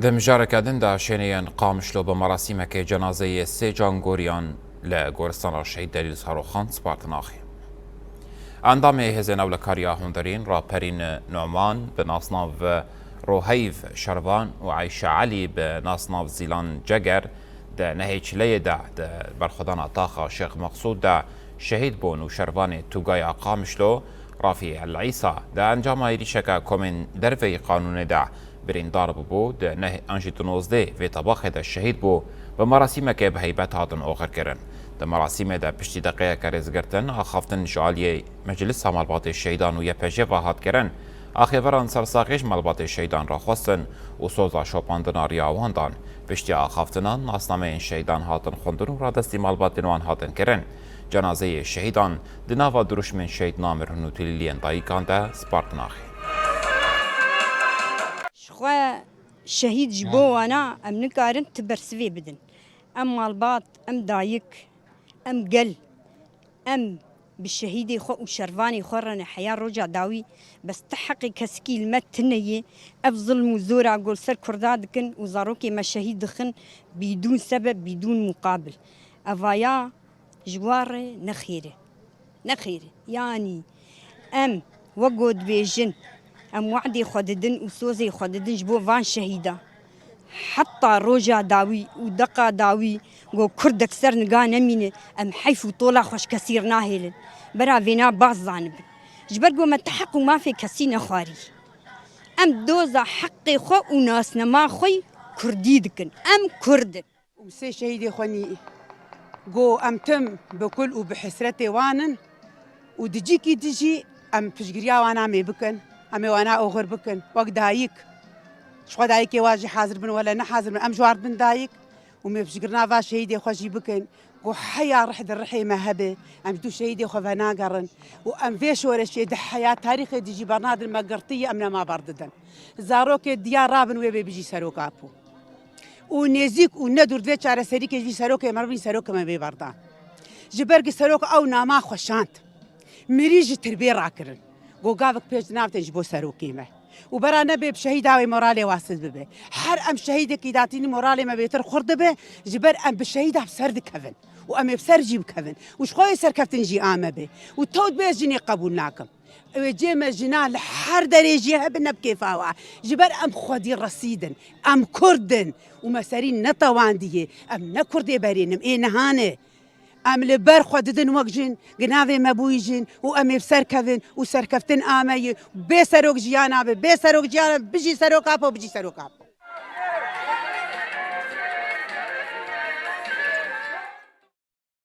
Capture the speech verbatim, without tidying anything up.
Di mijareke din de şêneyên Qamişlo bi merasîmekê cenazeyê sê cangoriyan li Goristana Şehîd Delîl Saroxan spartin axê. Endamê Hêzên Ewlekariya Hundirîn Raperîn Numan bi nasnav Roheyv Şervan û Eyşe Elî bi nasnav Zîlan Ceger di nehê Çileyê de di berxwedana taxa Şêx Meqsûd de şehîd bûn û şervanê Tûgaya Qamişlo Rafî El Îsa di encama êrîşeke komên derveyî qanûnê de birîndar bûbû, di neh an jî di nozdeh vê tebaxê de şehîd bû, bi merasîmekê bi heybet hatin oxirkirin. Di merasîmê de piştî deqeyeke rêzgirtin, axaftin ji aliyê Meclisa Malbatê Şehîdan û Y P J ve hat kirin. Axêveran sersaxî ji malbatê şehîdan re xwestin û soza şopandina riya wan dan. Piştî axaftinan, nasnameyên şehîdan hatin xwendin û radestî malbatên wan hatin kirin. Cenazeyê şehîdan di nava dirûşmên Şehîd Namir Hunûtîlî yên dayikan de spartin axê. Ji xwe şehîd ji bo wana em nikarin ti bersivê bidin. Em malbat, em dayik, em gel, em bi şehîdê xwe û şervanê xwe re ne heya roja dawî, bes ti heqê kesikî li me tune yê. Ev zilm û zora ku li ser Kurda dikin û zarokê me şehîd dixin, bîdûn sebeb, bîdûn muqabil. Evaya ji wan re ne xêr e. Ne xêr e. Yanî em wek ku dibêjin, em we'dê xwe didin û sozê xwe didin ji bo van şehîda. Heta roja dawî û deqa dawî ku Kurdek ser niga nemîne, em heyf û tola xwe ji kesî re nahêlin. Bera vêna baş zanibin. Ji ber ku me ti heq û mafê kesî nexwarî. Em doza heqê xwe û nasnema xwe yî Kurdî dikin. Em Kurd in. Û sê şehîdê xwe nî go em tim bi kul û bi hesretê wan in û di cîkî din jî em piştgiriya wana em ê bikin, em ê wana oxir bikin. Wek dayik, ji xwe dayikê wa jî hazir bin, wele ne hazir bin, em ji wan re bin dayik û em ê piştgirina va şehîdê xwe jî bikin. Go heya rih di rihê me hebe, em ji dû şehîdê xwe venagerin û em vê şoreşê di heya tarîxê dî jî bernadin, me girtiye, em nema berdidin. Zarokê diya rabin wê bê bijî Serok Apo. Û nêzîk û ne dûr divê çareserîkê jî serokê me bin, serokê me bê berdan. Ji ber ku serok ew nama xwe şand. Mirî ji tirbê rakirin. Go gavik pêş di nav tên ji bo serokê me. Û bera nebê bi şehîda wê moralê wa siz bibe. Her em şehîdekî datînî moralê me bêtir xurt dibe, ji ber em bi şehîda bi ser dikevin. Û em ê bi ser jî bikevin. Û ji xwe wê serkeftin jî a me be. Û tew dibê ez jinê qebûl nakim. Ew ê cê me jina li her derê jî hebin, ne bi kêfa wa. Ji ber em xwedî resîd in. Em Kurd in. Û me serî netewandiyê. Em ne Kurdê berê nin, ê niha ne. Em li ber xwe didin wek jin, gi navê me bûyî jin û em ê bi ser kevin û serkeftin a me ye. Bê serok jiyan nabe, bê serok jiyan nabe, bijî Serok Apo, bijî Serok Apo.